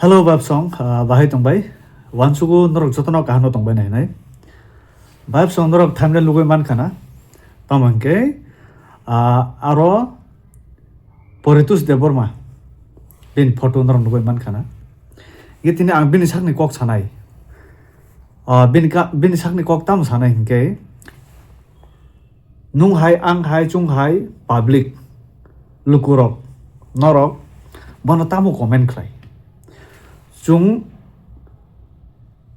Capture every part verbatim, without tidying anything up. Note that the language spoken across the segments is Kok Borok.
Hello, Babsong, ah, bahai tongbai. Wansugo norok jotono kaham no tongbai nai nai. Babsong norok thumbnail nugui mankha na. Tamo hwnkhe, ah, aro Poritus Debbarma bini photo norok nugui mankha na. Ye tini ang bini sakni kok sanai. Ah, bini ka-, bini sakni kok tamo sanai hwnkhe, nung hai, ang hai, chwng hai, public, lukurok, norok, bono tamo comment khlai? Chwng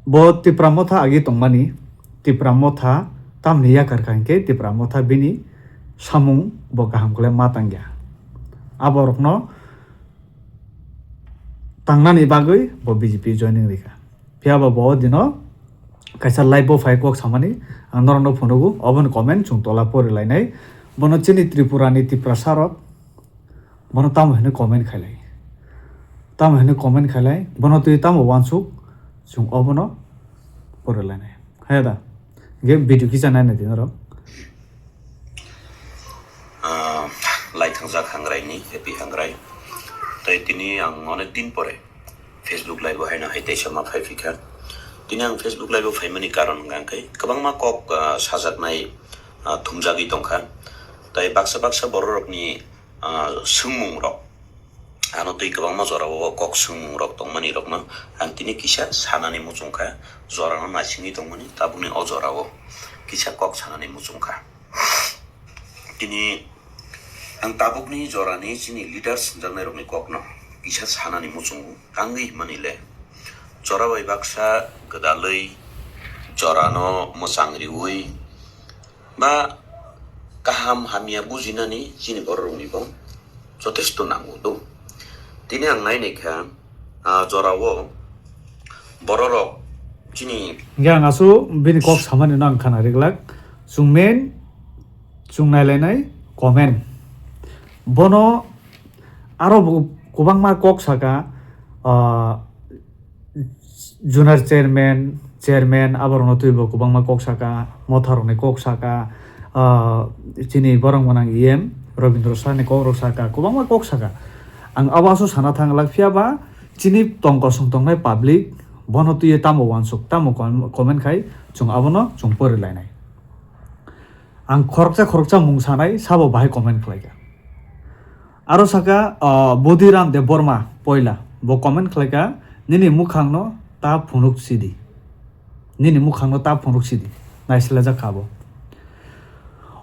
bo Tipra Motha agi tongmani, Tipra Motha tamni yakar kha hwnkhe Tipra Motha bini samung bo kaham khlai ma tangya. Aborokno tangnani bagwi bo B J P joining rikha. Phiya ba bo dino kaisa live o phai kok samani ang norokno phunugo, oboni comment chwng tola pori lainai. Bono chini Tripura ni Tiprasa rok bono tamo hwnwi comment khailai, tamo hwnwi comment khailai, bono twi tamo wansuk chwng obono pori lainai. Haya da, ge video kisa naina di norok. Ah, lai thangjak Hangrai ni, Happy Hangrai. Tai tini ang onek din pore Facebook live o haino hai teisa ma phai phikha. Tini ang Facebook live o phaimani karon hwnkha khe kwbangma kok, ah, sajaknai, ah, thumjagwi tongkha. Tai baksa baksa bororokni, ah, swngmungrok ano twi kwbangma jorao kok swngmungrok tongmani rokno ang tini kisa sanani muchungkha, jorano naisingwi tongmani tabukni o jorao kisa kok sanani muchungkha. Tini ang tabukni jorani chini leaders swnjaknairokni kokno kisa sanani muchungo, kangwi himani le jora bai baksa gwdalwi jorano mwchang riwi ba kaham hamya bujinani chini bororokni bo jotesto nango do. Tini ang nainai kha, ah, jorao bororok chini. Hingke ang asu bini kok samani no ang khana riglak. Chwng men, chwng nailainai comment. Bono aro bo kwbangma kok saka, ah, Junar chairman, chairman, aborokno twibo kwbangma kok saka, motharokni kok saka, ah, chini borok gwnang E M Robindra Sani kokrok saka, kwbangma kok saka. Ang abo aso sana thang glak, phiya ba chini tong kosong tongnai public bono twiwi tamo wansuk, tamo com-, comment khai chwng abono chwng pori lainai. Ang khoroksa khoroksa mung sanai, sabo bahai comment khlaikha. Aro saka, ah, Budhiram Debbarma poila. Bo comment khlaikha, "Nini mukhangno ta phunuk sidi. Nini mukhangno ta phunuk sidi." Naisilajak kha bo.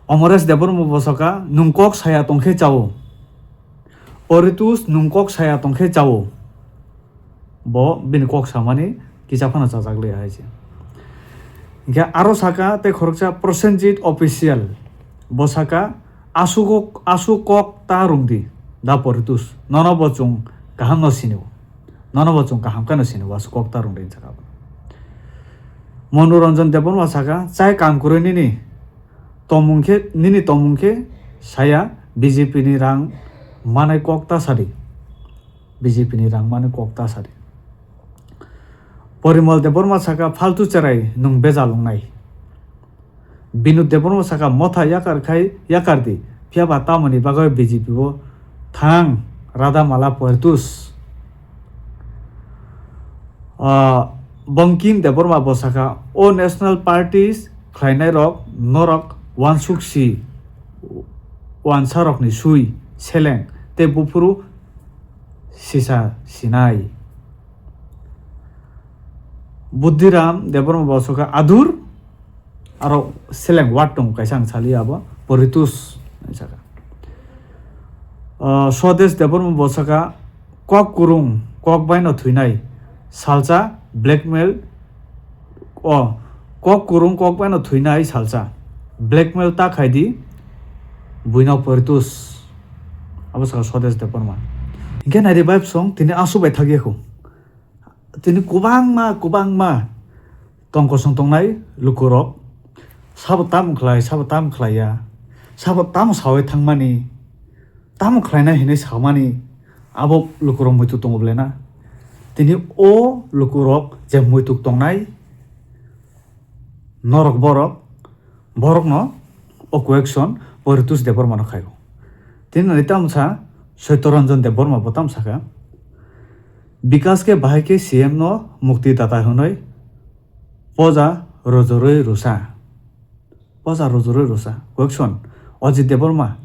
Amaresh Debbarma bo saka, "Nwng kok saya tongkhe chao. Oritus nwng kok saya tongkhe chao." Bo bini kok samani kisa phano chajak liya hai se. Hingke aro saka tei khoroksa Prosenjit Official. Bo saka, "Asuk, asuk kok ta rwngdi, da Poritus. Nono bo chwng kaham no sinio. Nono bo chwng kaham khe no sinio, asuk kok ta rwngdi," hinwi saka bo. Manoranjan Debbarma saka, "Chai kam kwrwi nini tomung khe, nini tomung khe saya B J P ni rang manai kok ta sadi." B J P ni rang mani kok ta sadi. Porimal Debbarma saka, "Faltu cherai nwng bejal wngnai." Binu Debbarma saka, "Motha yakar khai yakar di, phiya ba tamoni bagwi B J P o thang, Radha Mala Poritus." Ah, Bongkim Debbarma bo saka, "O national parties khlainai rok norok wansuk si, wansa rokni sui, seleng tei buphuru sisa sinai." Buddhiram Debbarma bo saka, "Adur," aro seleng word tongo kaisa ang sali abo, "Poritus," hinwi saka. Ah, Swadesh Debbarma bo saka, "Kok kurung, kok baino thwinai salsa, blackmail," o, "Kok kurung, kok baino thwinai salsa, blackmail ta khai di, buino Poritus." Abo saka Swadesh Debbarma. Hingke nai di bai bosong, tini asuk bai thak ya kho. Tini kwbangma, kwbangma tong kosong tongnai lukurok, sabo tamo khlai, sabo tamo khlai ya, sabo tamo sawi thangmani, tamo khlainai hinwi samani, abo lukurok muitu tongo ble na? Tini o lukurok je muitu tongnai, norok borok, borokno o question Poritus Debbarmano khaio. Tini nai tamo sa Soitoranjan Debbarma bo tamo saka, Bikas khe bahai khe C M no mukti data hwnwi poja rojorwi rwsa. Poja rojorwi rwsa. Question, Ajit Debbarma,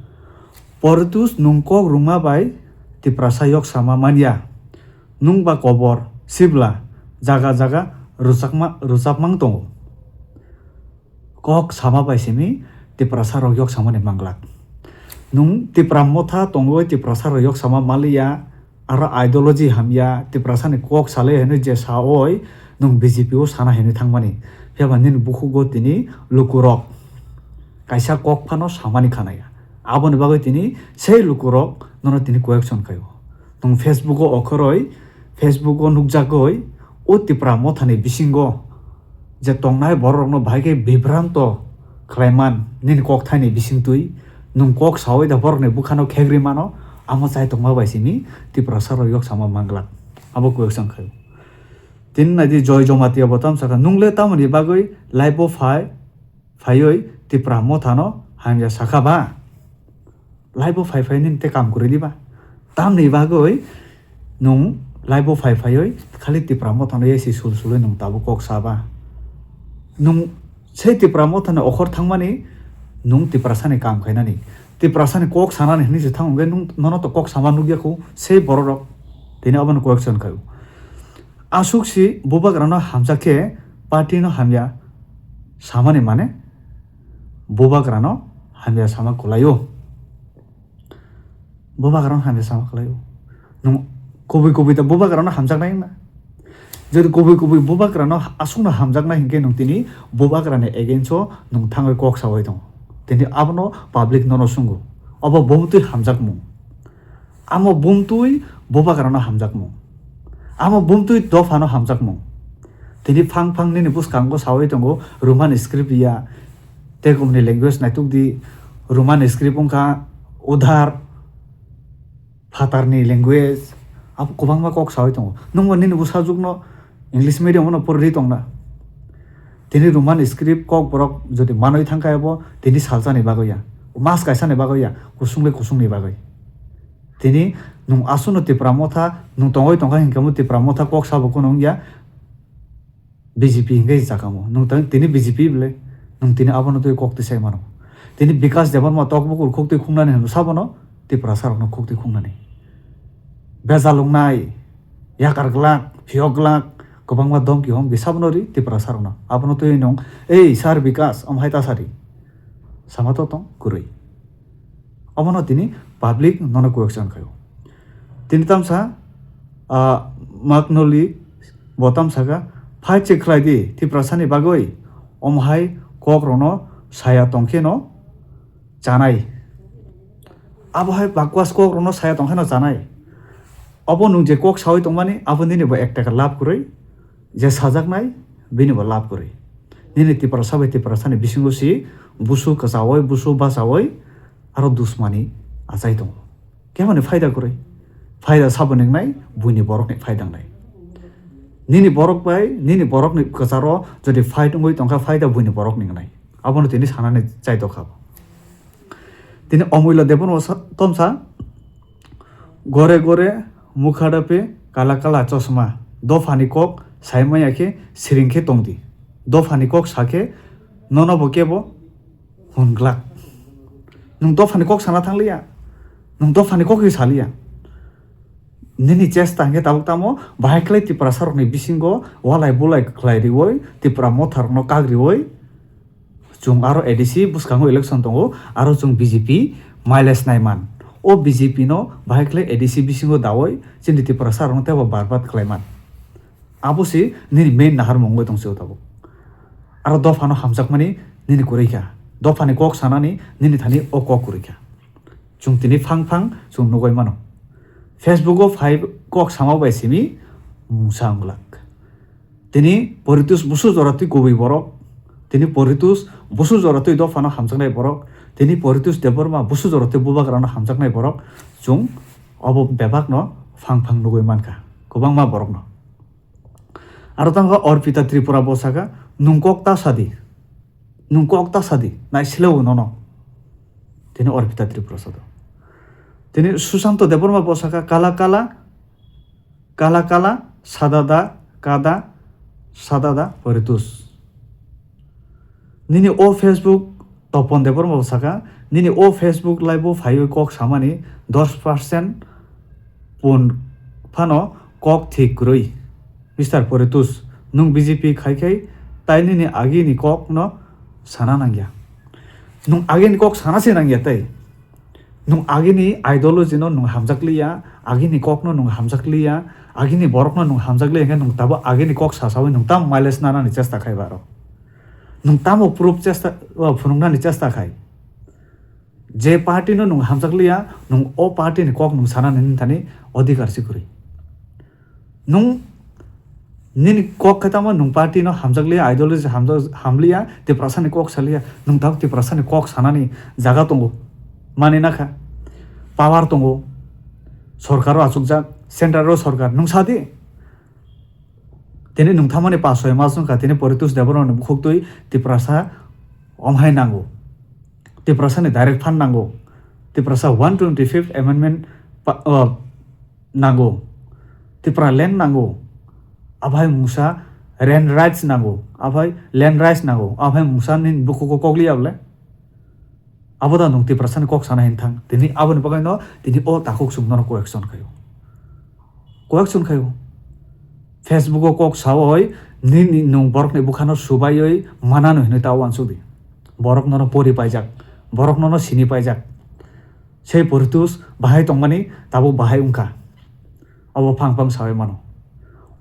Poritus nwng kok rwngma bai Tiprasa yok sama manya. Nwng ba kobor sibla jaga jaga rwchapmang tongo. Kok sama bai simi Tiprasa rok yok samani manglak. Nwng Tipra motha tongwi Tiprasa rok yok sama maliya, aro ideology hamya, Tiprasa ni kok salai hwnwi je sawi nwng B J P o sana hwnwi thangmani. Phiya ba nini bukhugo tini lukurok kaisa kok phano samani khanaya. Aboni bagwi tini sei lukurok nono tini correction khaio. Nwng Facebook o okhoroi, Facebook o nukjagwi o Tipra mothani bisingo je tongnai bororokno bahai khe bibranto khlaiman nini kokthaini bisingtwi nwng kok sawi da borokni bukhano khegri mano, amo chai tongma bai simi Tiprasa rok yok sama manglak. Abo correction khaio. Tini naidi Joy Jamatia bo tamo sakha, nwng le tamoni bagwi live o phai phaiwi Tipra mothano hamya sakha ba? Live o phai phai nini tei kam kwrwi diba? Tamni bagwi nwng live o phai phaiwi khali Tipra mothano yasi sul sulwi nwng tabuk kok saba? Nwng sei Tipra mothani okhor thangmani nwng Tiprasani kam khainani, Tiprasani kok sanani hwnwi se thang hwnkhe nwng nono to kok sama nukya khu sei bororok. Tini abono correction khaio. Aswk si bubagrano hamjak khe party no hamya samani mane bubagrano hamya sama kwlaio. Bubagrano hamya sama kwlaio. Nwng kubui kubui ta bubagrano hamjaknai wngna? Jodi kubui kubui bubagrano aswkno hamjaknai hinkhe nwng tini bubagrani against o nwng thangwi kok sawi tongo. Tini abono public nono swngo. Obo bumtwi hamjakmung. Amo bumtwi bubagrano hamjakmung. Amo bumtwi dophano hamjakmung. Tini phang phang nini bwskango sawi tongo Roman script ya, tei kumni language naituk di, Roman script wngkha udhar phatarni language, abo kwbangma kok sawi tongo. Nwngbo nini bwsajwkno English medium-o no porwi tongna. Tini Roman script kok borok jodi manwi thangkha abo tini salsani bagwi ya, mas kaisani bagwi ya, kusungli kusungni bagwi. Tini nwng aswkno Tipra motha, nwng tongwi tongkha hinkhe bo Tipra motha kok sabo kuno wngya, B J P hinkhe jakamo. Nwng tang-, tini B J P bwle, nwng tini abono twi kok tisai mano. Tini Bikas Debbarma tok bukur khuk twi khungnani hwnwi sabono Tiprasa rokno khuk twi khungnani. Bejal wngnai, yakar glak, phiyok glak, kwbangma domki homki sabono ri Tiprasa rokno. Abono twi nwng, "Ei sir Bikas, omo hai ta sadi." Sama to tong kwrwi. Obono tini public nono correction khaio. Tini tamsa, ah, Maknoli bo tamsaka, "Phai che khlai di Tiprasani bagwi, omo hai kok rokno saya tongkhe no chanai." Abo hai bakwas kok rokno saya tongkhe no chanai. Obo nwng je kok sawi tongmani, abo nini bo ek taka lab kwrwi, je sajaknai, bini bo lab kwrwi. Nini Tiprasa bai Tiprasani bisingo si busu kwchawi, busu bachawi, aro dusmani achai tongo. Kemani phaida kwrwi? Phaida sabo ningnai, buini borokni phaida wngnai. Nini borok bai, nini borokni kwcharo jodi fight wngwi tongkha, phaida buini borok ningnai. Abono tini sanani chai tokha bo. Tini Omwila Debon wasa tomsa, "Gore gore mukha dape kala kala chosma, dophani kok sai maya khe siring khe tongdi, dophani kok sakhe nono bo kebo hwn glak." Nwng dophani kok sana thangliya, nwng dophani kok hi saliya. Nini chesta hwnkhe tabuk tamo bahai khlai Tiprasa rokni bisingo walai bulai khlai riwi, Tipra motha rokno kak riwi, Chwng aro A D C bwskango election tongo, aro chwng B J P mileage naiman. O B J P no bahai khlai A D C bisingo dawi chini Tiprasa rokno teibo barbat khlaiman. Abo se nini main naharmung wngwi tong se o tabuk. Aro dophano hamjakmani nini kwrwi kha. Dophani kok sanani nini thani o kok kwrwi kha. Chwng tini phang phang chwng nugwi mano. Facebook o phai kok sama bai simi mungsa wng glak. Tini Poritus busu jora twi kubui borok, tini Poritus busu jora twi dophano hamjaknai borok, tini Poritus Debbarma busu jora twi bubagrano hamjaknai borok, chwng obo bebakno phang phang nugwi mankha, kwbangma borokno. Aro tangkha Orpita Tripura bo sakha, "Nwng kok ta sadi, nwng kok ta sadi, nai silo nono." Tini Orpita Tripura sado. Tini Susanto Debbarma bo sakha, "Kala kala, Kala kala, sada da, kada, sada da, Poritus. Nini o Facebook, Topon Debbarma bo saka, nini o Facebook live o phaiwi kok samani dos percent pun phano kok thik kwrwi. Mister Poritus, nwng B J P khai khai tai nini agini kok no sana nangya. Nwng agini kok sana se nangya tai. Nwng agini ideology no nwng hamjak liya, agini kok no nwng hamjak liya, agini borok no nwng hamjak liya, hwnkhe nwng tabuk agini kok sasawi nwng tamo mileage nanani chesta khai baro. Nwng tamo proof chesta, o, phunuknani chesta khai. Je party no nwng hamjak liya, nwng o party ni kok nwng sanani nini thani odhikar si kwrwi. Nwng nini kok khe tamo nwng party no hamjak liya, ideology hamjak, hamliya, Tiprasa ni kok saliya, nwng tabuk Tiprasa ni kok sanani jaga tongo, mani nakha, power tongo, sorkar o achukjak, central o sorkar, nwng sadi. Tini nwng thamani pas soi mas wngkha, tini Poritus Debbarma ni bukhuktwi Tiprasa omhai nango, Tiprasa ni direct fund nango, Tiprasa one twenty fifth amendment pa-, o, nango, Tipra land nango, aphai mungsa land rights nango, aphai land rights nango, aphai mungsa ni bukhuko kokliya bole. Abo da nwng Tiprasa ni kok sana hin thang. Tini aboni bagwi no tini o takhuk chwng nono correction khaio. Correction khaio. Facebook o kok sawi nini nwng borok ni bwkhano subaiwi manano hinwi ta uansuk di. Borok nono pori paijak, borok nono sini paijak. Sei Poritus bahai tongmani tabuk bahai wngkha. Obo phang phang sawi mano.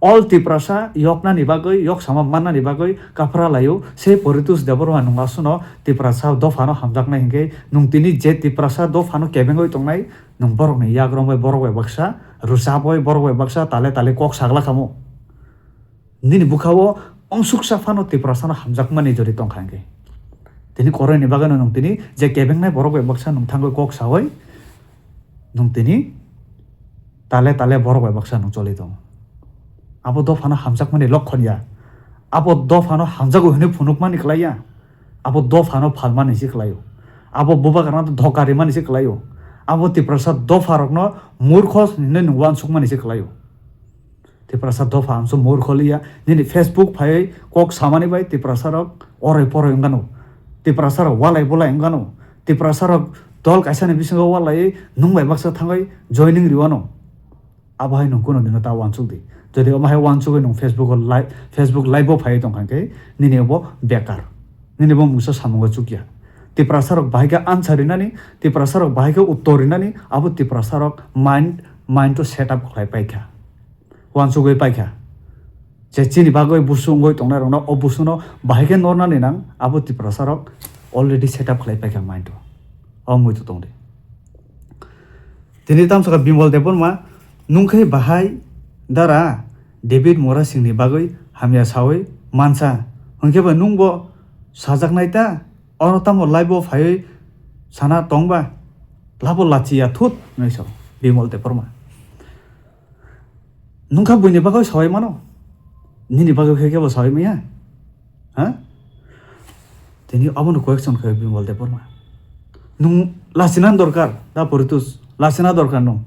All Tiprasa yoknani bagwi, yok sama mannani bagwi kaphra laio. Sei Poritus Debbarma nwng aswkno Tiprasa dophano hamjaknai hinkhe nwng tini je Tiprasa dophano kebengwi tongnai, nwng borokni yagrong bai borok bai baksa, rwchap bai borok bai baksa, tale tale kok sagla kamo. Nini bwkha-o ongsuksa phano Tiprasano hamjakmani jori tongkha hinkhe. Tini koroini bagwino nwng tini je kebengnai borok bai baksa nwng thangwi kok sawi, nwng tini tale tale borok bai baksa nwng choli tongo. Abo dophano hamjakmani lokhon ya. Abo dophano hamjago hinwi phunukmani kwlai ya. Abo dophano phalmani se kwlaio. Abo bubagrano dhoka rimani se kwlaio. Abo Tiprasa dopharokno murkho hinwi nwng uansukmani se kwlaio. Tiprasa dopha amso murkho liya. Nini Facebook phaiwi kok samani bai Tiprasarok oroi poroi wngano. Tiprasarok walai bolai wngano. Tiprasarok dol kaisani bisingo walaiwi nwng bai baksa thangwi joining riwano. Abo hai nwng kuno dino ta uansuk di. Jodi omo hai uansugwi nwng Facebook o live, Facebook live o phaiwi tongkha khe nini obo bekar. Nini bo mungsa samungo chukya. Tiprasarok bahai khe answer rinani, Tiprasarok bahai khe uttor rinani, abo Tiprasarok mind, mind o set up khlai paikha. Uansugwi paikha. Je chini bagwi busu wngwi tongnai rokno, o busuno bahai khe nornani nang, abo Tiprasarok already set up khlai paikha mind o. O muitu tongdi. Tini tamsaka Bimal Debbarma, nwng khe bahai dara David Murasingni bagwi hamya sawi mansa, hwnkhe ba nwng bo sajaknai ta, oro tamo live o phaiwi sana tongba, labo lachiya thut, hwnwi sao Bimal Debbarma. Nwng kha buini bagwi sawi mano, nini bagwi khe kebo sawi maya? Ha? Tini abono correction khe Bimal Debbarma. Nwng lachina dorkar, da Poritus, lachina dorkar nwng.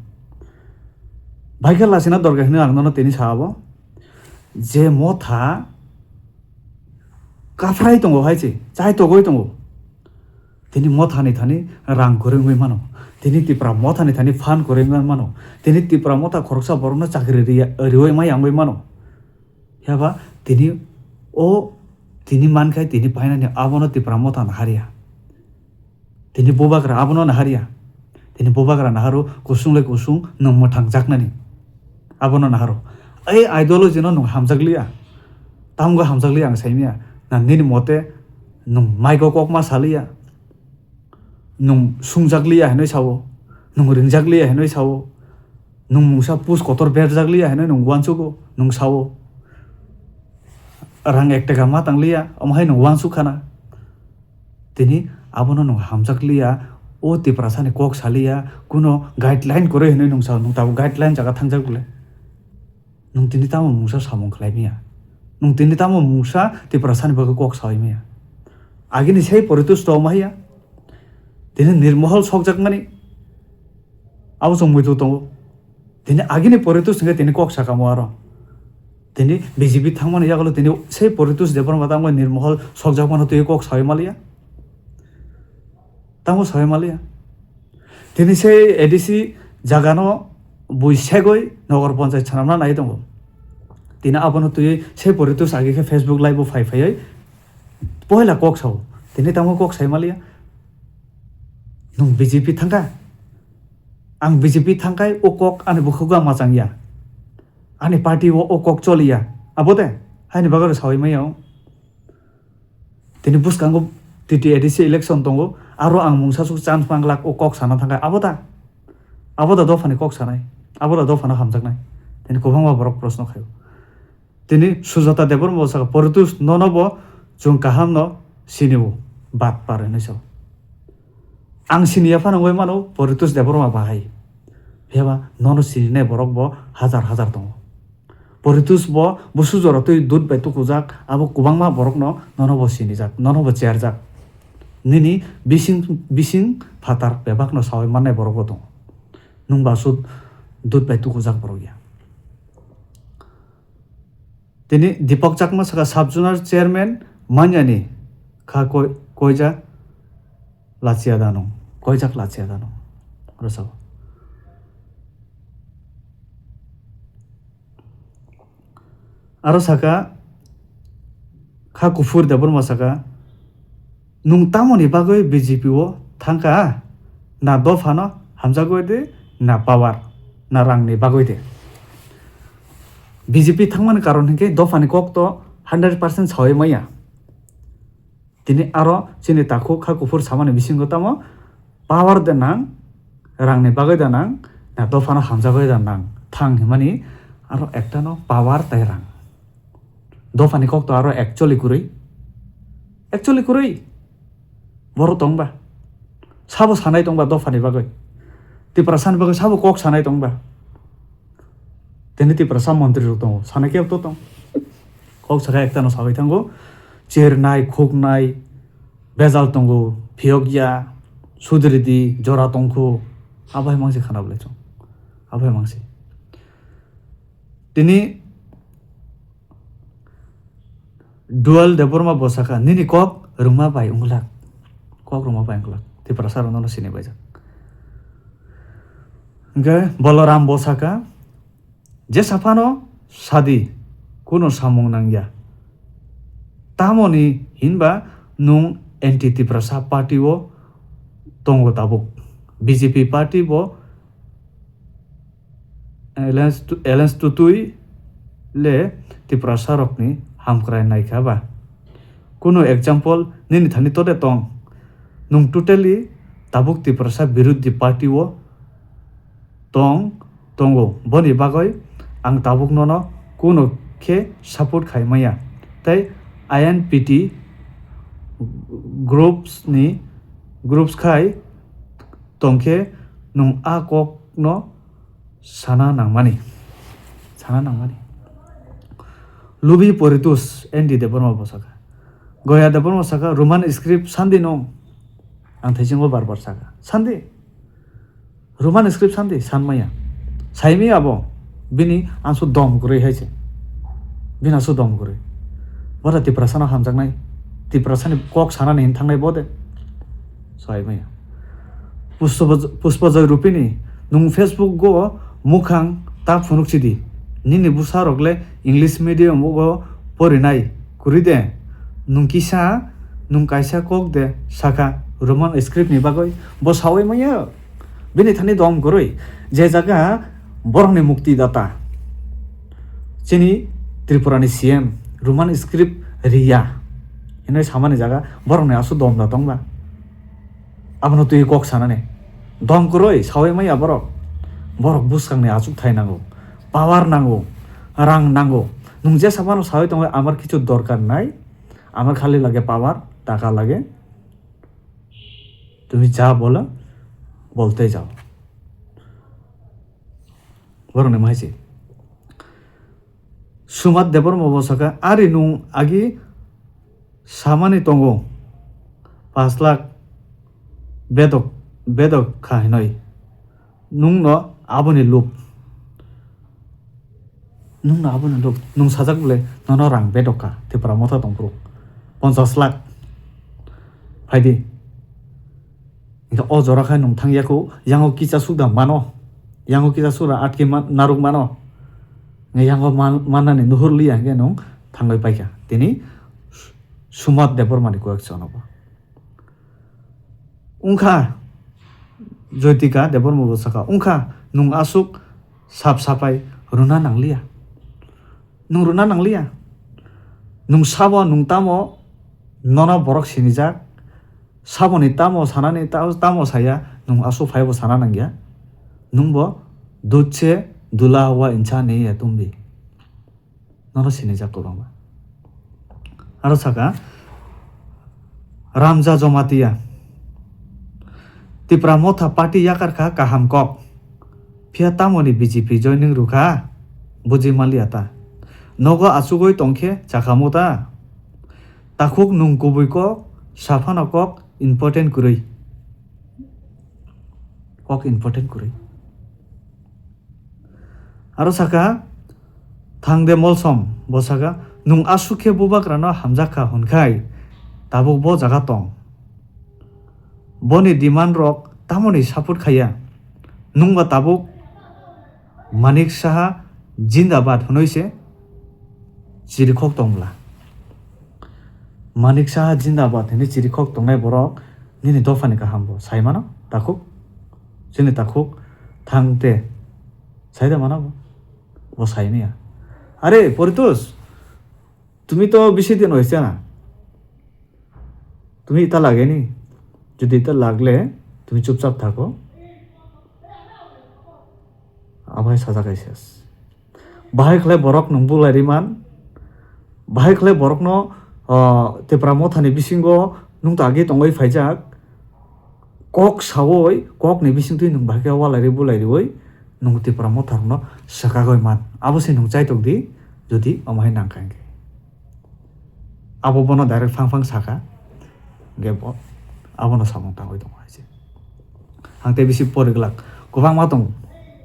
Bai khe lachina dorkar hinwi ang nono tini sa abo. Je motha kaphrai tongo hai se, chai togoi tongo. Tini mothani thani rang kwrwi wngwi mano. Tini Tipra mothani thani phan kwrwi wngwi mano. Tini Tipra motha khoroksa borokno chakri riya, riwi ma yangwi mano. Phiya ba tini o, tini man khai tini painani abono Tipra motha naharya. Tini bubagra abono naharya. Tini bubagra naharo kusung le kusung nwng mwthang jaknani. Abono naharo. Ei ideology no nwng hamjakliya. Tamgo hamjakliya ang saimya. Na nini mote nwng maigo kokma saliya. Nwng sungjakliya hinwi sao. Nwng ringjakliya hinwi sao. Nwng mungsa pus kotor berjakliya hinwi nwng uansugo, nwng sao. Rang ek taka ma tangliya, omo hai nwng uansuk khana. Tini abono nwng hamjakliya, o Tiprasani kok saliya, kuno guideline kwrwi hinwi nwng sao, nwng tabuk guideline jaga thangjak bole. Nwng tini tamo mungsa samung khlai maya? Nwng tini tamo mungsa Tiprasani bagwi kok sawi maya? Agini sei Poritus to ma ya? Tini nirmohol sokjakmani abo chwng muitu tongo. Tini agini Poritus hwnkhe tini kok sakamo aro. Tini B J P thangmani yagulo tini sei Poritus Debbarma tamo Nirmohol sokjakmano twi kok sawi maliya. Tamo sawi maliya. Tini sei A D C jagano bui segwi Nogor Panchayat swnamna nai tongo. Tini abono twi sei Poritus agi khe Facebook live o phai phaiwi poila kok sao. Tini tamo kok sai maliya. Nwng B J P thangkha? Ang B J P thangkhai o kok ani bukhugo ang machang ya. Ani party o o kok choli ya. Abo de? Haini bagwi sawi maya o. Tini bwskango T T A D C election tongo. Aro ang mungsa suk chance manglak o kok sana thangkhai. Abo da? Abo da dophani kok sanai? Abo da dophano hamjaknai? Tini kwbangma borok proshno khaio. Tini Sujata Debbarma bo saka, "Poritus, nono bo chwng kaham no sini o, bat par," hinwi sao. Ang sini ya phano wngwi mano Poritus Debbarma bahai. Phiya ba nono sininai borok bo hajar hajar tongo. Poritus bo busu jora twi dud bai tukujak, abo kwbangma borokno nono bo sinijak, nono bo cherjak. Nini bising, bising phatar bebakno sawi mannai borok bo tongo. Nwng ba sud dud bai tukujak borok ya. Tini Deepak Chakma saka sub zonal chairman manyani kha koi-, koija lachiya dano, koijak lachiya dano. Oro sao. Aro saka kha kuphur Debbarma saka, "Nwng tamoni bagwi B J P o thangkha? Na dophano hamjagwi de, na power, na rangni bagwi de?" B J P thangmani karon hinkhe dophani kok to hundred percent sawi maya. Tini aro chini takhuk kha kuphur samani bisingo tamo power de nang, rangni bagwi da nang, na dophano hamjagwi da nang thang himani aro ektano power tai rang. Dophani kok to aro actually kwrwi. Actually kwrwi. Borok tong ba? Sabo sanai tong ba dophani bagwi? Tiprasani bagwi sabo kok sanai tong ba? Tini Tiprasa montri rok tongo. Sanai kebo to tong. Kok saka ektano sawi thango. Chernai, khuknai, bejal tongo, phiyok ya, sudri di, jora tongkhu. Abai mangsi khana bolai chong. Abai mangsi. Tini Dual Debbarma bo saka, "Nini kok rwma bai wngwlak." Kok rwma bai wngwlak. Tiprasa rok nono sini baijak. Hingke Boloram bo saka, "Jesa phano sadi, kuno samung nangya. Tamoni hinba nwng anti Tiprasa party o tongo tabuk. B J P party bo alliance tu-, alliance tutui le Tiprasa rokni hamkrai naikha ba? Kuno example nini thani tode tong? Nwng totally tabuk Tiprasa birodhi party o tong, tongo. Boni bagwi ang tabuk nono kuno khe support khai maya. Tei I N P T groups ni, groups khai tongkhe nwng a kokno sana nangmani." Sana nangmani. Lubi Poritus, N D Debbarma bo saka. Goya Debbarma saka, "Roman script sandi no?" Ang thaisingo bar bar saka. Sandi. Roman script sandi, sanmaya. Saimaya abo. Bini ansu dom kwrwi hai se. Bini ansu dom kwrwi. Bora Tiprasano hamjaknai. Tiprasani kok sanani hin thangnai bo de. Saimaya. Puspa-, Puspa Joy Rupini, nwng Facebook go mukhang ta phunuk sidi. Nini bwsa rok le English medium go porinai kwrwi de. Nwng kisa, nwng kaisa kok de saka Roman script ni bagwi bo sawi maya. Bini thani dom kwrwi. Je jaga borokni mukti data. Chini Tripura ni C M Roman script riya. Hinwi samani jaga borokni asu dom da tongba. Abono twi kok sanani. Dom kwrwi sawi maya borok. Borok bwskangni achukthai nango. Power nango. Rang nango. Nwng jesa phano sawi tongo, "Amar kichu dorkar nai. Amar khali lage power, taka lage. Tumi ja bolo, bolte jao." Borokni maise. Sumat Debbarma bo saka, "Ari nwng agi samani tongo, pash lakh bedok, bedok kha hinoi. Nwngno aboni lob. Nwng no abo ni duk, nwng sajak bole nono rang bedok kha, Tipra Motha tong phuru ponchas lakh. Phaidi. Hingke o jora khe nwng thang ya kho, yango kisa suk da mano, yango kisa suk da atki man-, naruk mano. Hingke yango man-, mannani nuhur liya hingke nwng thangwi paikha. Tini Sumat Debbarma ni koyek chwng no bo. Wngkha, Jyotika Debbarma bo sakha, wngkha, nwng aswk sap sapai rwna nangliya. Nwng rwna nangliya. Nwng sabo, nwng tamo, nono borok sinijak. Saboni tamo sanani, ta-, tamo saya, nwng aswk phaibo sana nangya. Nwngbo dudh se dula hua insan nahi hai tum bhi. Nono sinijak kwbangma. Aro saka, Ramja Jomatia. Tipra Motha party yakar kha kaham kok. Phiya tamoni B J P joining rwkha? Buji manliya ta. Nogo achugwi tongkhe chakhamu ta. Takhuk nwng kubui kok, saphano kok important kwrwi. Kok important kwrwi. Aro saka, Thangde Molsom, bo saka, nwng aswk khe bubagrano hamjak kha hwnkhai, tabuk bo jaga tong. Boni demand rok tamoni support khaiya, nwngba tabuk Manik Saha jindabad hwnwi se chirikhok tongla. Manik Saha jindabad hwnwi chirikhok tongnai borok nini dophani kaham bo sai mano, takhuk? Chini takhuk Thangde sai da mano bo? Bo sai maya. Are, Poritos, tumi to bisi din hoise na? Tumi ita lageni? Jodi ita lagle, tumi chupchap thako. Amai sajak hai ses. Bahai khlai borok nwng bulai riman. Bahai khlai borokno, ah, Tipra Mothani bisingo nwng to agi tongwi phaijak. Kok sawi, kokni bisingtwi nwng bahai khe walai ri bulai riwi nwng Tipra Motharokno swkagwi man. Abo se nwng chaitok di, jodi omo hai nang kha hwnkhe. Abo bono direct phang phang saka, hwnkhe bo abono samung tangwi tongo hai se. Ang tei bisi poriglak, kwbangma tongo,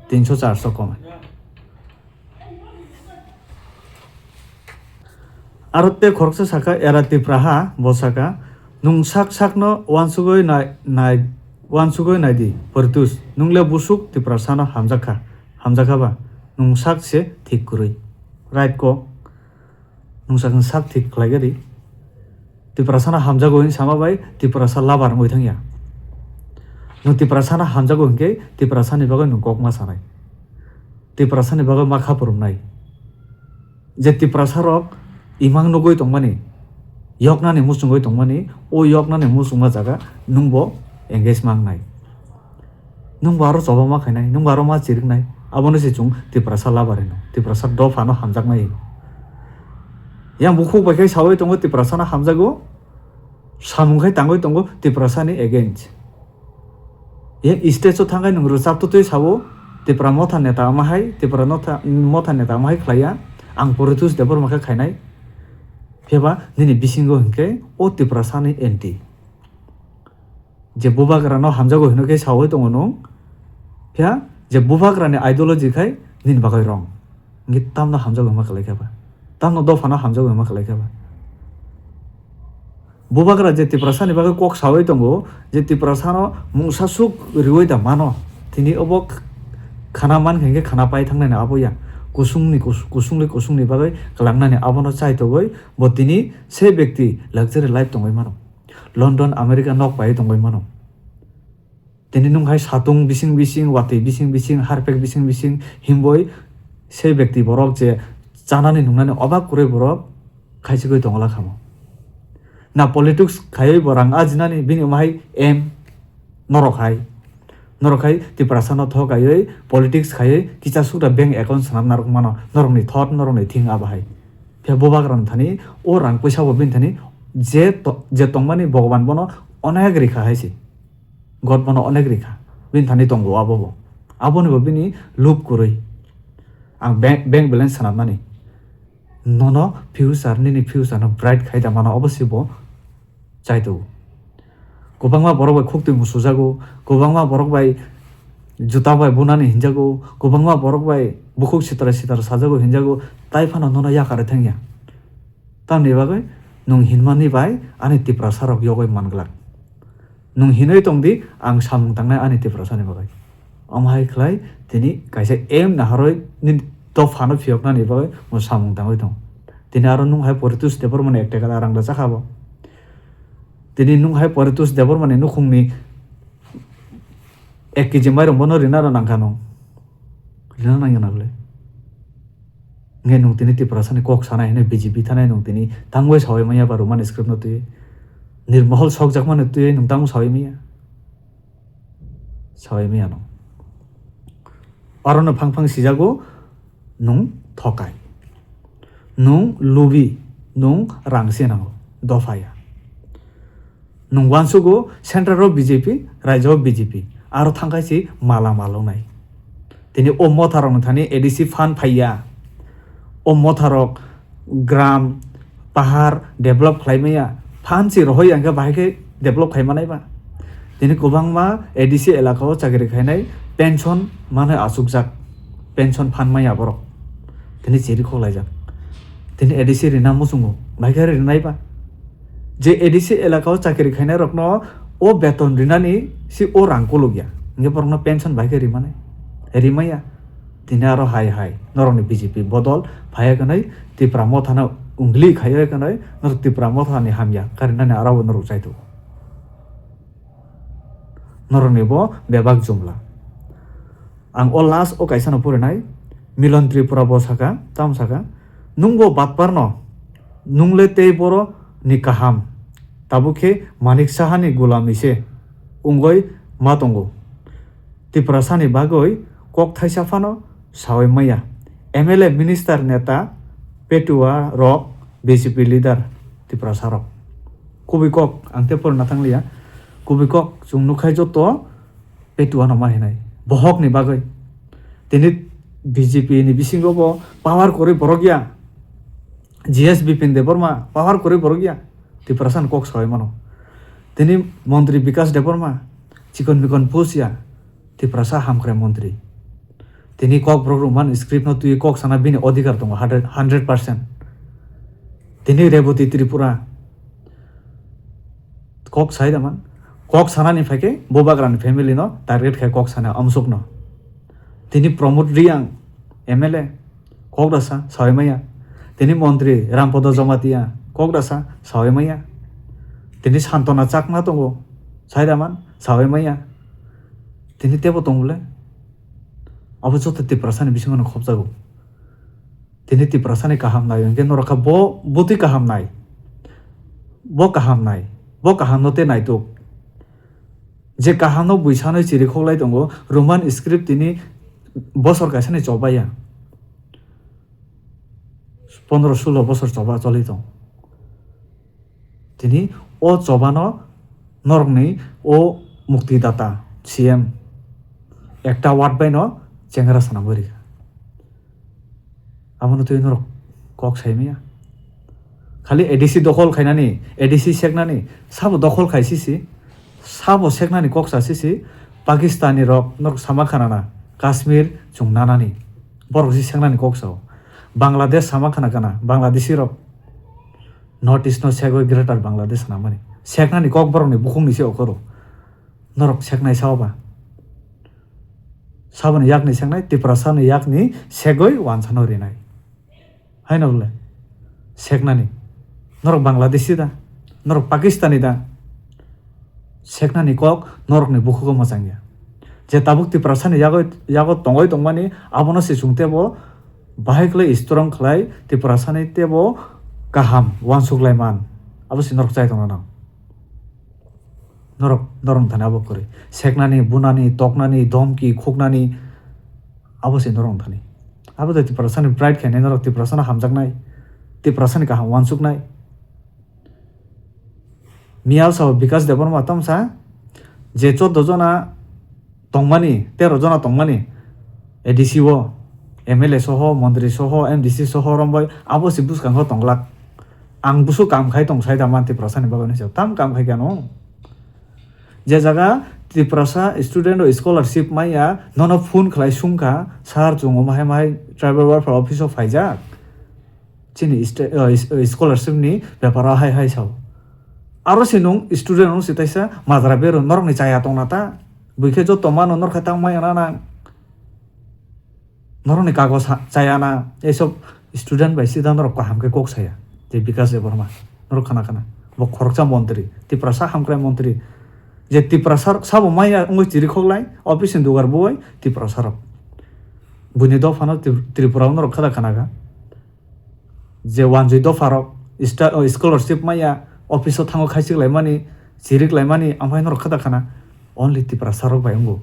tinso charso komai. Aro tei khoroksa saka, era Tipra ha, bo saka, nwng sak sakno uansugwi nai, nai, uansugwi nai di, Poritus, nwng le busuk Tiprasano hamjak kha, hamjak kha ba, nwng sak se thik kwrwi, right kok. Nwng sakni sak thik khlai gari. Tiprasano hamjago hwnwi sama bai Tiprasa labar wngwi thangya. Nwng Tiprasano hamjago hwnkhe Tiprasani bagwi nwng kok ma sanai. Tiprasani bagwi ma kha phurumnai. Je Tiprasarok imang nugwi tongmani, yoknani muchungwi tongmani, o yoknani muchungma jaga nwngbo engage ma wngnai. Nwng bo aro choba ma khainai, nwng bo aro ma chiriknai. Abono se chwng Tiprasa labar hino, Tiprasa dophano hamjaknai hino. Yang bukhuk bai khe sawi tongo Tiprasano hamjago, samung khai tangwi tongo Tiprasani against. Yang stage o thangkhai nwng rwchap twtwi sawo, Tipra Motha neta ama hai, Tipra Motha, Motha neta ama hai khlaiya, ang Poritus Debbarma khe khainai. Phiya ba nini bisingo hinkhe o Tiprasani anti. Je bubagrano hamjago hino khe sawi tongo nwng, phiya je bubagrani ideology khai nini bagwi wrong. Hwnkhe tamno hamjago hwnma kwlai khe ba? Tamno dophano hamjago hwnma kwlai khe ba? Bubagra je Tiprasani bagwi kok sawi tongo, je Tiprasano mungsa suk riwi da mano, tini obo kh-, khana man khe hwnkhe khana pai thangnani abo ya. Kusungni kus-, kusungni kusungni bagwi kwlangnani abono chaitogwi bo tini se bekti luxury life tongwi mano. London, America nok pai tongwi mano. Tini nwng hai satung bising bising, watwi bising bising, harpek bising bising himboi se bekti borok je chanani nungnani obak kwrwi borok khaichigwi tongla khamo. Na politics khaiwi bo rang ajinani bini omo hai aim norok hai. Norok hai Tiprasano thok aiwi politics khaiwi kisa sukra bank account swnam narwk mano. Norokni thot, norokni thing abo hai. Phiya bubagrani thani o rang puisa bo bini thani je to-, je tongmani Bhogoban bono onek rikha hai se. God bono onek rikha. Bini thani tongo abo bo. Aboni bo bini lub kwrwi. Ang bank, bank balance swnamnani. Nono future, nini future no bright khai da mano obo se bo chaito. Kwbangma borok bai khuktwi musujago, kwbangma borok bai juta bai bunani hinjago, kwbangma borok bai bukhuk sitra sitra sajago hinjago, tai phano nono yakarwi thangya. Tamni bagwi nwng hinmani bai ani Tiprasa rok yogwi man glak. Nwng hinwi tong di, ang samung tangnai ani Tiprasa ni bagwi. Omo hai khlai tini kaisa aim naharwi nini dophano phiyoknani bagwi bo samung tangwi tong. Tini aro nwng hai Poritos Debbarma ni ek taka rang rwchak ha bo. Tini nwng hai Poritos Debbarma ni nukhungni ek kg mairung bono rina rw nangkha nwng. Rina nangya na bwle? Nge nwng tini Tiprasa ni kok sanai hinwi B J P thanai nwng tini tangwi sawi manya ba Roman script no twi. Nirmohol sokjakmani twi nwng tangwi sawi manya. Sawi manya no. Aro no phang phang sijago nwng thokai. Nwng lubi, nwng rang se nango. Dophaya. Nwng uansugo central o B J P, raijao B J P, aro thangkai si mala malonai. Tini o motharokni thani A D C fund phaiya. O motharok gram, pahar develop khlai maya. Fund si rohoi ya hwnkhe bahai khe develop khai manai ba. Tini kwbangma A D C elaka o chakri khainai pension manwi achukjak. Pension fund maya borok. Tini chiri khoklaijak. Tini A D C rina muchungo. Bahai khe rinai ba. Je A D C elaka o chakri khainai rokno o beton rinani si o rang kuluk ya. Hingke borokno pension bai khe rimani. Rimaya. Tini aro hai hai. Norokni B J P bodol phaiya kwnai Tipra mothano ungli khaiya kwnai norok Tipra mothani hamya. Karinani aro bo norok chaitu. Norokni bo bebak jumla. Ang o last o kaisa no purinai. Milon Tripura bo saka, tamo saka. Nungbo batpar no. Nungle tei boro ni kaham. Tabuk khe Manik Saha ni gulami se wngoi ma tongo. Tiprasa ni bagoi kok thaisa phano sawi maya. M L A, minister, neta, petua rok, B J P leader, Tiprasa rok. Kubui kok, ang tei porna thangliya. Kubui kok, chwng nukhai joto petua no ma hinai. Bohok ni bagoi. Tini B J P ni bisingo bo power kwrwi borok ya. G S Bipin Debbarma power kwrwi borok ya. Tiprasa ni kok sawi mano. Tini montri Bikas Debbarma chikon mikon post ya. Tiprasa hamkrai montri. Tini kok borok rwmani script no twi kok sana bini odhikar tongo hundred, hundred percent. Tini Reboti Tripura kok sai da man. Kok sanani phaikhe Bubagrani family no target khai kok sana amsuk no. Tini Pramod Riyang M L A kok da sa sawi maya. Tini montri Rampada Jamatia kok da sa sawi maya. Tini Santona Chakma tongo sai da man sawi maya. Tini tebo tong bole? Abo joto Tiprasani bisingo no khopjago. Tini Tiprasani kaham nai hwnkhe norok kha bo bwtwi kaham nai. Bo kaham nai. Bo kaham no tei naituk. Je kaham no bui sanwi chiri khoklai tongo, Roman script tini bosor kaisa ni chobaiya. Pondro sulo bosor choba choli tong. Tini o chobano norokni o muktidata C M ekta word bai no chengra sana bwrwi kha. Abono twi norok kok sai maya. Khali A D C dokhol khainani, A D C seknani, sabo dokhol khai sisi, sabo seknani kok sa sisi, Pakistani rok norok sama khanana, Kashmir chwng nanani, borok si seknani kok sao. Bangladesh sama khana kana, Bangladeshi rok. North East no segwi Greater Bangladesh swnamani. Seknani kok borokni bukhukni se okhoro. Norok seknai sao ba? Saboni yakni seknai, Tiprasani yakni segwi wansano rinai. Haino le seknani. Norok Bangladeshi da? Norok Pakistani da? Seknani kok norokni bukhugo mwchangya. Je tabuk Tiprasani yago, yago tongoi tongmani abono se chwng tebo bahai khlai strong khlai Tiprasani tebo kaham uansuk lai man. Abo se norok chai tongna nang. Norok, norok thani abo kwrwi. Seknani, bunani, toknani, dhomki, khuknani, abo se norok thani. Abo de Tiprasani pride khainai norok Tiprasano hamjaknai. Tiprasani kaham uansuknai. Miyal sao Bikas Debbarma tamsa je chordo jona tongmani, tero jona tongmani A D C o, M L A soho, montri soho, M D C soho rombai abo se bwskango tonglak. Ang busu kam khai tong sai da man Tiprasani bagwi se tam kam khai kano. Je jaga Tiprasa student o scholarship maya, nono phone khlai sungkha, "Sir, chwng omo hai mai tribal welfare office o phaijak, chini sta-, uh, is-, uh, scholarship ni bepar o hai hai sao." Aro se nwng student nwng se taisa majra bero norokni chaya tongna ta, buikhe joto mano norkhe tang maya na nang. Norokni kagoj ha-, chaya na, eisob student bai sida norok kaham khe kok saya. Je Bikash Debbarma, norok khana khana. Bo khoroksa montri, Tiprasa hamkrai montri. Je Tiprasa sabo maya wngwi chirikhok lai, office ni dugar buwai Tiprasa rok. Buini dophano Tri-, Tripura o norok khada khana kha. Je wanjwi dopha rok, sta-, o, scholarship maya, office o thango khaisik laimani, chirik laimani, amphai norok khada khana. Only Tiprasa rok bai wngo.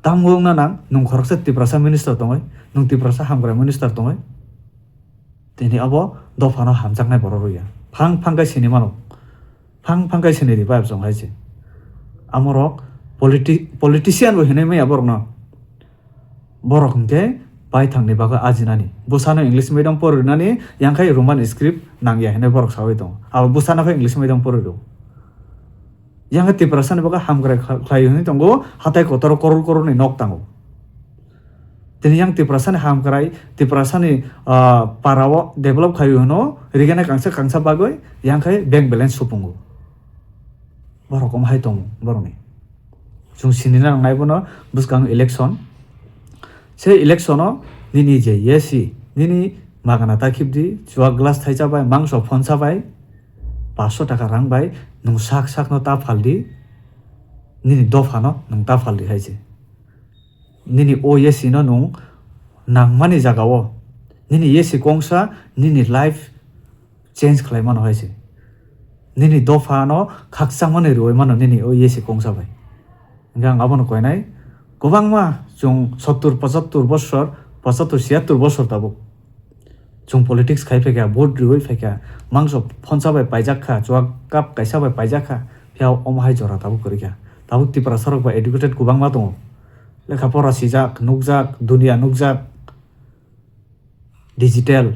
Tamo wngna nang, nwng khoroksa Tiprasa minister tongwi, nwng Tiprasa hamkrai minister tongwi. Tini abo dophano hamjaknai borok rwya. Phang phang khe sini mano. Phang phang khe sini di vibe song hai se. Amorok politi-, politician bo hinwi maya borokno. Borok hwnkhe baithangni bagwi ajinani. Bwsano English medium pori rwnani, yang khai Roman script nangya hinwi borok sawi tongo. Abo bwsano khe English medium pori rw. Yang khe Tiprasani bagwi hamkrai kha-, khlai hwnwi tongo, hatai kotor koror kororni nok tango. Tini yang Tiprasani hamkrai, Tiprasani, ah, para o develop khai hwno, rigena kangsa kangsa bagwi, yang khai bank balance supungo. Borok omo hai tongo, borokni. Chwng sinina nangnai bono bwskang election. Se election o nini je yesi, nini magana ta khibdi, chuak glass thaicha bai, mangso phonsa bai, paanso taka rang bai, nwng sak sak no ta phaldi, nini dopha no nwng ta phaldi hai se. Nini o yesi no nwng nangmani jaga o, nini yesi kongsa, nini life change khlai mano hai se. Nini dopha no khakchangmani rwui mano nini o yesi kongsa bai. Hingkhe ang abono koinai, kwbangma chwng sottur, pochattur bosor, pochattur, siyattur bosor tabuk. Chwng politics khai phaikha, vote rwui phaikha, mangso phonsa bai paijak kha, chuak cup kaisa bai paijak kha, phiya omo hai jora tabuk kwrwi kha. Tabuk Tiprasa rok bai educated kwbangma tongo. Lekha pora sijak, nukjak, dunia nukjak. Digital.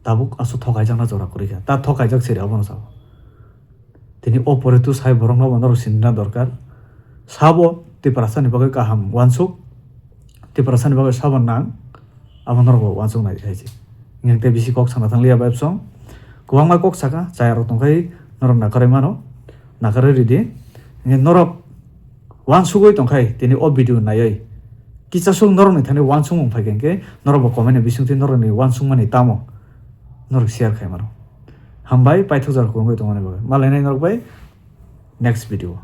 Tabuk aswk thokaijakna jora kwrwi kha. Ta thokaijak siri abono sao. Tini o pore tu sai borokno bo norok sinina dorkar. Sabo Tiprasani bagwi kaham uansuk. Tiprasani bagwi sabo nang. Abo norok bo uansuk nai hai se. Hingkhe tei bisi kok sana thang liya bai bsong. Kwbangma kok saka, chaya rok tongkhai norok nakarwi mano. Nakarwi ridi. Hingkhe norok uansugwi tongkhai tini o video naiwi. Kisasuk norokni thani uansukmung phaikha hingkhe norok bo comment ni bisingtwi norokni uansukmani tamo norok share khai mano. Hambai paithakjak rok wngwi tongmani bagwi. Malainai norok bai next video.